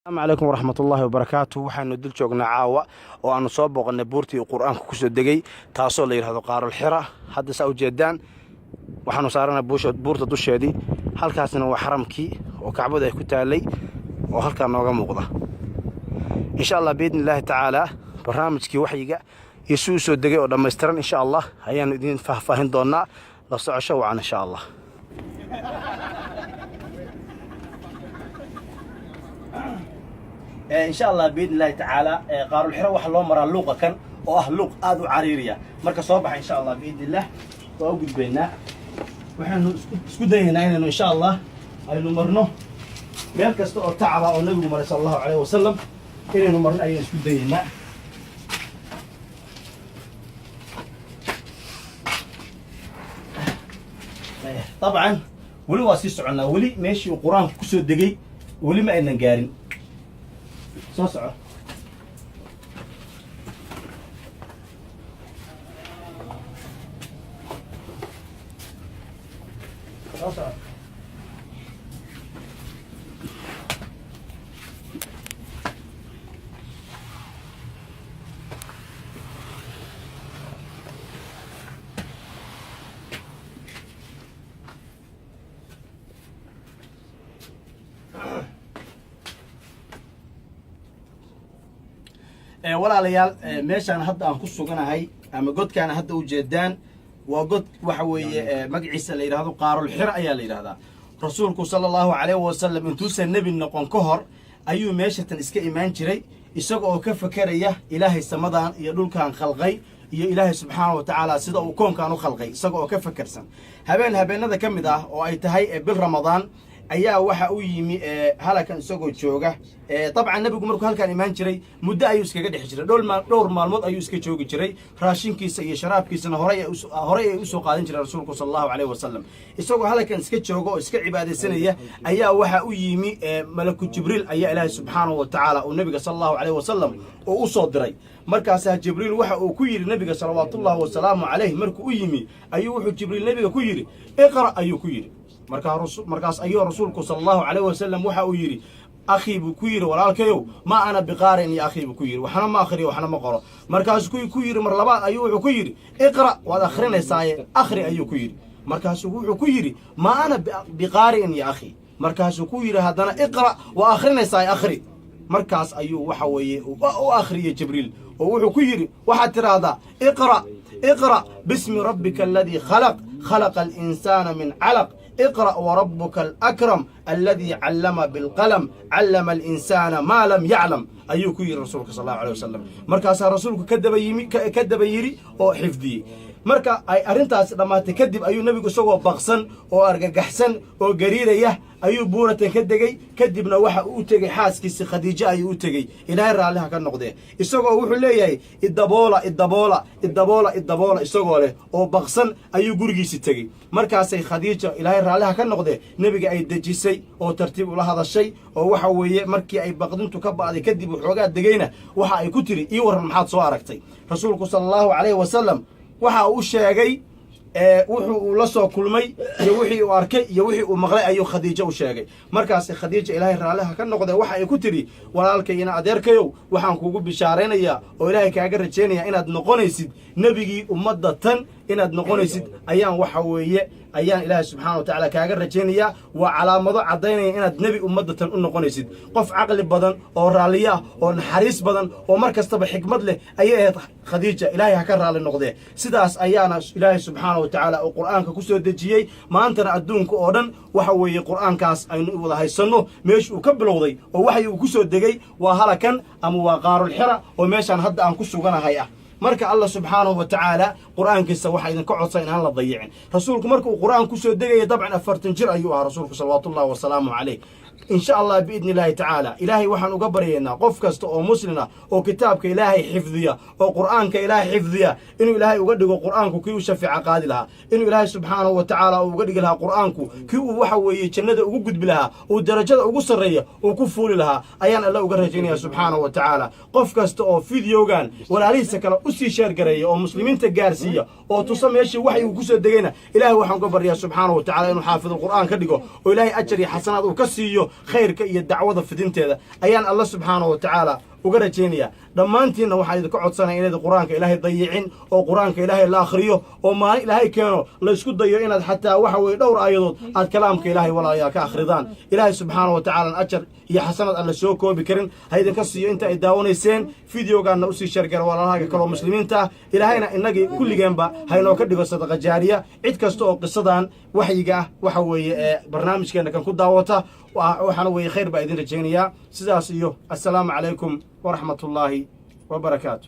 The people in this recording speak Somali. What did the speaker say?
Asalaamu calaykum waraxmatullaahi wabarakaatu. Waxaanu dul joognaa caawa oo aanu soo booqannay buurtii uu Qur-aanku kusoo degay, taasoo la yidhahdo Qaarulxira. Hadda saa ujeedaan waxaanu saaranay buurta dusheedii. Halkaasna waa xaramkii oo Kacbadu ay ku taalay oo halkaa nooga muuqda. Insha Allah, biidni illaahi tacaalaa, barnaamijkii waxyiga iyo si uu soo degay oo dhammaystiran, insha Allah, ayaanu idiin faahfaahin doonnaa. La socosho wacan, insha Allah. Insha Allah, biidni illaahi tacaala, Qaarulxiro waxaa loo maraa luuqa kan oo ah luuq aada u cariiriya. Marka soo baxa, insha Allah, biidni illah, waa u gudbaynaa. Waxaanu isku dayaynaa inaynu, insha Allah, aynu marno meel kasta oo tacaba oo Nabigu maray, sala Allahu calayh wasalam, inaynu marno ayaynu isku dayaynaa. Dabcan weli waa sii soconnaa, weli meeshii uu Qur-aanku kusoo degay weli ma aynan gaarin. Soo soco. Soo soco. Walaalayaal, meeshaan hadda aan ku suganahay ama godkaan hadda ujeedaan waa god waxa weeye magaciisa la yidhahdo Qaarulxira ayaa la yidhahdaa. Rasuulku, sala Allahu calayhi wasalam, intuusan nebi noqon ka hor ayuu meeshatan iska imaan jiray, isaga oo ka fekeraya Ilaahay samadan iyo dhulkan khalqay iyo Ilaahay subxaana wa tacaala sida uu koonkan u khalqay, isaga oo ka fekersan. Habeen habeenada ka mid ah oo ay tahay bil Ramadaan ayaa waxa u yimi halakan isagoo jooga. Dabcan Nebigu markuu halkaan imaan jiray muddo ayuu iskaga dhex jiray, dhowr maalmood ayuu iska joogi jiray. Raashinkiisa iyo sharaabkiisana horey ay usoo qaadan jiray. Rasuulku, sala Allahu calayhi wasalam, isagoo halkan iska jooga oo iska cibaadaysanaya ayaa waxa u yimi Malaku Jibriil ayaa Ilaahay subxaanahu wa tacaala uu Nebiga, sala Allahu calayhi wasalam, uu u soo diray. Markaasaa Jibriil waxa uu ku yidhi Nebiga, salawaatullahi wasalaamu calayh, markuu u yimi ayuu wuxuu Jibriil Nebiga ku yidhi: "Iqra'" ayuu ku yidhi. Markaas ayuu Rasuulku, sala Allahu calayh wasalam, waxa uu yidhi: "Akhii," buu ku yidhi, "walaalkayow, ma ana biqaarin iyo akhii," buu ku yidhi, "waxna ma akhriyo, waxna ma qoro." Markaasuu ku yidhi mar labaad ayuu wuxuu ku yidhi: "Iqra', waad akhrinaysaye akhri," ayuu ku yidhi. Markaasuu wuxuu ku yidhi: "Ma ana biqaari'in ya akhii." Markaasuu ku yidhi haddana: "Iqra', waa akhrinaysaaye akhri." Markaas ayuu waxa weeye u akhriyey Jibriil oo wuxuu ku yidhi: "Waxaad tidhaahdaa, iqra', iqra' bismi rabbika aladii khalaq, khalaqa alinsaana min calaq, iqra' warabuka alakram aladii callama bilqalam, callama alinsaana maa lam yaclam," ayuu ku yidhi Rasuulka, sal Allahu alay wasalam. Markaasaa Rasuulku ka daba yimi, ka daba yidhi oo xifdiyey. Marka ay arrintaasi dhammaatay kadib ayuu Nebigu isagoo baqsan oo argagaxsan oo gariiraya ayuu buuratan ka degey. Kadibna waxa uu u tegey xaaskiisi Khadiijo ayuu u tegey, Ilaahay raalliha ka noqdee, isagoo wuxuu leeyahay: "Idaboola, idaboola, idaboola, idaboola," isagoo leh oo baqsan ayuu gurigiisi tegey. Markaasay Khadiija, Ilaahay raalliha ka noqdee, Nebiga ay dejisay oo tartiib ula hadashay, oo waxa weeye markii ay baqdintu ka ba'day kadib waxoogaa degayna waxa ay ku tiri: "Ii warran, maxaad soo aragtay?" Rasuulku, sala Allahu calayhi wasalam, waxa uu sheegay wuxuu uu la soo kulmay iyo wixii uu arkay iyo wixii uu maqlay ayuu Khadiijo u sheegay. Markaas Khadiija, Ilaahay raalliha ka noqdee, waxa ay ku tidhi: "Walaalkay ina adeerkayow, waxaan kugu bishaaraynayaa oo Ilaahay kaaga rajaynaya inaad noqonaysid nebigii ummadda tan, inaad noqonaysid ayaan waxa weeye ayaan Ilaahay subxaana wa tacaala kaaga rajaynayaa. Waa calaamado caddaynaya inaad nebi ummadda tan u noqonaysid. Qof caqli badan oo raalliyo ah oo naxariis badan oo mar kastaba xikmad leh ayay ahayd Khadiija, Ilaahay ha ka raalli noqdee. Sidaas ayaana Ilaahay subxaana wa tacaala uu Qur'aanka ku soo dejiyey. Maantana adduunka oo dhan waxa weeye Qur'aankaas aynu wada haysanno meesha uu ka bilowday oo waxay uu ku soo degay waa halakan ama waa Qaarulxira oo meeshaan hadda aan ku suganahay ah. Marka Allah subxaanahu wa tacaala Qur'aankiisa waxaa idinka codsa in aan la dayicin. Rasuulku marka uu Qur'aan ku soo degaya dabcan 40 jir ayuu ahaa Rasuulku, salawaatullahi wasalaamu calayh. Insha Allah, biidni illaahi tacaala, Ilaahay waxaan uga baryaynaa qof kasta oo muslin ah oo kitaabka Ilaahay xifdiya oo Qur'aanka Ilaahay xifdiya inuu Ilaahay uga dhigo Qur'aanku kii u shafiica qaadi lahaa, inuu Ilaahay subxaanahu wa tacaala uu uga dhigi lahaa Qur'aanku kii uu waxa weeye jannada ugu gudbi lahaa, uu darajada ugu sarreeya uu ku fuuli lahaa ayaan Alla uga rajaynaya subxaanahu wa tacaala. Qof kasta oo videogan walaalihiisa kale usii share gareeya oo muslimiinta gaarsiiya oo tusa meeshii waxay uu ku soo degayna, Ilaahay waxaan uga baryaa subxaanahu wa tacala inuu xaafidulqur'aan ka dhigo oo Ilaahay ajar iyo xasanaad uu ka siiyo. Khayrka iyo dacwada fidinteeda ayaan Alla subxaanahu wa tacaala uga rajaynayaa. Dhammaantiinna waxaan idinka codsanaya inayd Qur-aanka Ilaahay dayicin oo Qur-aanka Ilaahay la akhriyo, oo maalin Ilaahay keeno la isku dayo inaad xataa waxa weeye dhowr aayadood aad kalaamka Ilaahay, walaalayaal, ka akhridaan. Ilaahay subxaana wa tacaala ajar iyo xasanad aan la soo koobi karin ha idinka siiyo inta ay daawanayseen. Videogaanna usii share gara walaalahaaga kaloo muslimiinta ah. Ilaahayna innagii kulligeenba haynoo ka dhigo sadaqa jaariya. Cid kasta oo qisadan waxyiga ah waxa weeye ee barnaamijkeenna kan ku daawata, waxaana weeye khayr baa idin rajaynayaa. Sidaas iyo assalaamu calaykum waraxmatullaahi wabarakaatu.